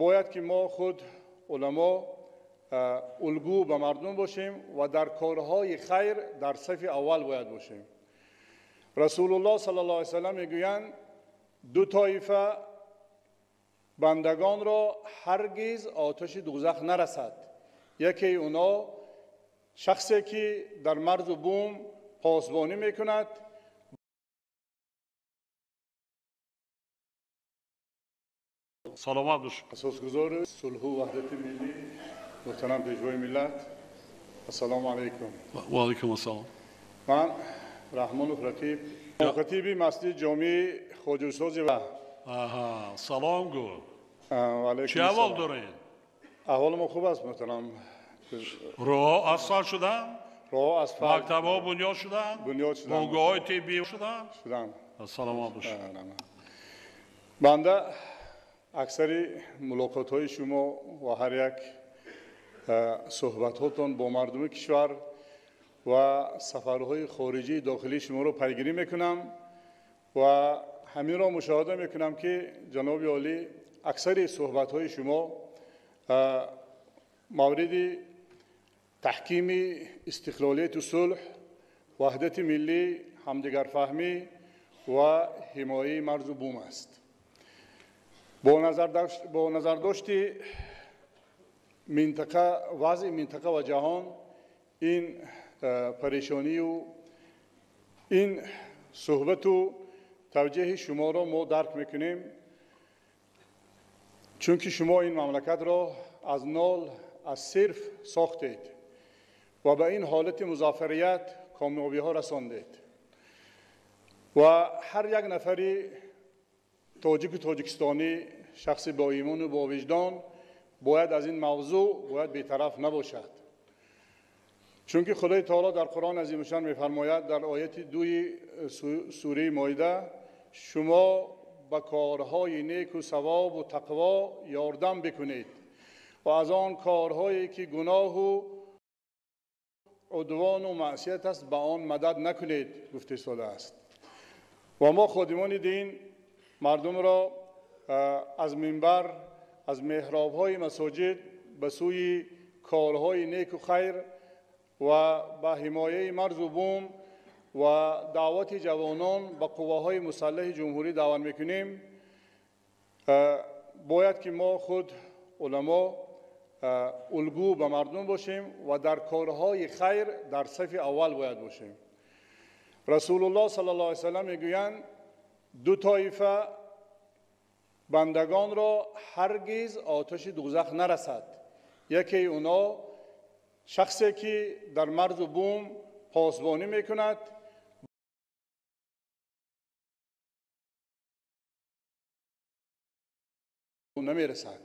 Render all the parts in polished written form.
Бояд ки мо худ уламо улгӯ ба мардум бошем ва дар корҳои хайр дар сафи аввал бояд бошем. Расулуллоҳ саллаллоҳу алайҳи васаллам мегӯянд ду тоифа бандагонро ҳаргиз оташи дӯзах нарасад. Яке уно шахсе ки дар марзу бум посбонӣ мекунад. Саломат бош. Асосгузори сулҳу ваҳдати миллӣ, муҳтарам пешвои миллат, ассалому алайкум. Ва алайкум ассалом. Ман Раҳмонов Рақиб, хатиби масҷиди ҷомеи Хоҷасози ва Аҳа, салом гӯ. Алайкум. Чӣ аҳвол доред? Аҳволи мо хуб аст, муҳтарам. Роҳ асфалт шуданд? Роҳ асфалт. Мактабҳо бунёд шуданд? Бунёд шуданд. Бунгоҳҳои тиббӣ шуданд? Шуданд. Саломат бош. Банда аксари мулоқотҳои шумо ва ҳар як суҳбатҳотон бо мардуми кишвар ва сафарҳои хориҷии дохилии шуморо пайгирӣ мекунам ва ҳаминро мушоҳида мекунам, ки ҷаноби олӣ аксари суҳбатҳои шумо мавриди таҳкими истиқлолияту сулҳ, ваҳдати миллӣ, ҳамдигарфаҳмӣ ва ҳимояи марзу бум аст. Бо назардошти минтақа, вазъи минтақа ва ҷаҳон, ин парешонию ин суҳбату тавҷеҳи шуморо мо дарк мекунем, чунки шумо ин мамлакатро аз нол, аз сирф сохтед ва ба ин ҳолати музаффарият комёбиҳо расондед ва ҳар як нафари тоҷику тоҷикистонӣ, шахси боимону бовиҷдон бояд аз ин мавзӯъ бояд бетараф набошад. Чунки Худои таоло дар Қуръон азимушшан мефармояд дар ояти 2 сураи Моида: шумо ба корҳои неку савобу тақво ёрдам бикунед ва аз он корҳое ки гуноҳу удвону маъсият аст ба он мадад накунед, гуфта истодааст. Ва мо ходимони дин мардумро аз минбар, аз меҳробҳои масоҷид ба сӯи корҳои неку хайр ва ба ҳимояи марзу бум ва даъвати ҷавонон ба қувваҳои мусаллаҳи ҷумҳурӣ даъват мекунем. Бояд ки мо худ уламо улгӯ ба мардум бошем ва дар корҳои хайр дар сафи аввал бояд бошем. Расулуллоҳ саллаллоҳу алайҳи васаллам мегӯянд ду тоифа бандагонро ҳаргиз оташи дӯзах нарасад. Яке уно шахсе ки дар марзу бум посбонӣ мекунад намерасад.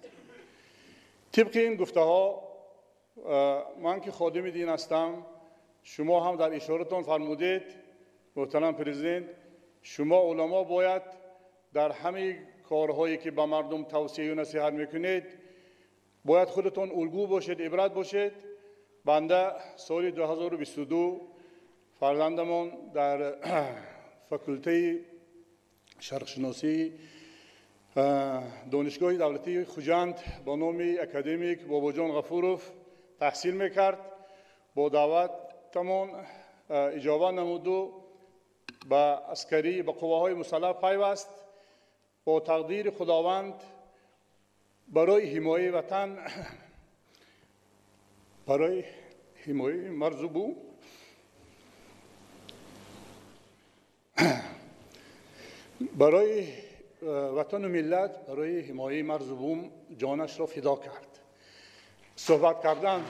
Тибқи ин гуфтаҳо ман ки ходими дин ҳастам, шумо ҳам дар ишоратон фармудед, муҳтарам президент, шумо уламо бояд дар ҳамаи корҳое ки ба мардум тавсияю насиҳат мекунед, бояд худатон улгӯ бошед, ибрат бошед. Банда соли 2022 фарзандамон дар факултаи шарқшиносии Донишгоҳи давлатии Хуҷанд ба номи академик Бобоҷон Ғафуров таҳсил мекард. Бо даъватамон иҷобат намуду ба аскарӣ, ба қувваҳои мусаллаҳ пайваст. Бо тақдири Худованд барои ҳимояи ватан, барои ҳимояи марзу бум, барои ватану миллат, барои ҳимояи марзу бум ҷонашро фидо кард. Суҳбат кардан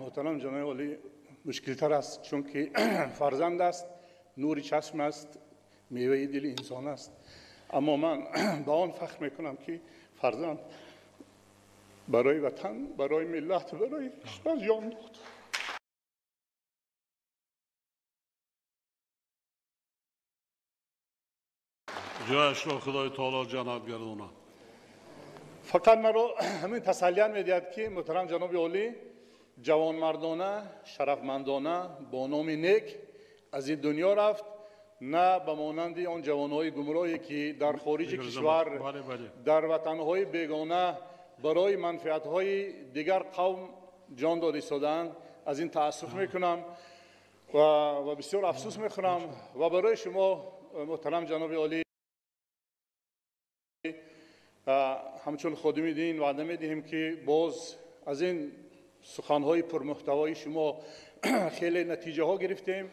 муҳтарам ҷаноби олӣ мушкилтар аст, чунки фарзанд аст, нури чашм аст, меваи дили инсон аст. Аммо ман ба он фахр мекунам, ки фарзанд барои ватан, барои миллат, барои кишвар ҷон дод. Ҷояшро Худои таоло ҷаннат гардонад. Фақат маро ҳамин тасаллият медиҳад, ки муҳтарам ҷаноби олӣ, ҷавонмардона, шарафмандона бо номи нек аз ин дунё рафт, на ба монанди он ҷавонҳои гумроҳе ки дар хориҷи кишвар, дар ватанҳои бегона барои манфиатҳои дигар қавм ҷон дода истодаанд. Аз ин таассуф мекунам ва бисёр афсӯс мехӯрам ва барои шумо, муҳтарам ҷаноби олӣ, ҳамчун ходими дин ваъда медиҳем, ки боз аз ин суханҳои пурмуҳтавои шумо хеле натиҷаҳо гирифтем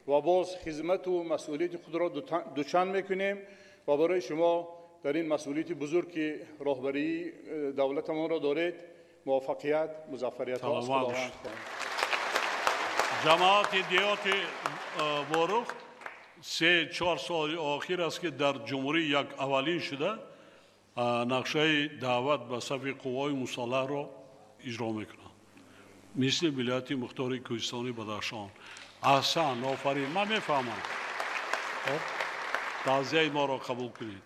ва боз хизмату масъулияти худро дучанд мекунем ва барои шумо дар ин масъулияти бузург, ки роҳбарии давлатамонро доред, муваффақият, музаффариятҳо аз Худованд. Ҷамоати деҳоти Ворух 3-4 соли охир аст, ки дар ҷумҳурӣ як аввалин шуда нақшаи даъват ба сафи қувваҳои мусаллаҳро иҷро мекунанд, мисли вилояти мухтори Кӯҳистони Бадахшон. Аҳсан, офарин, ман мефаҳмам, таъзияи моро қабул кунед.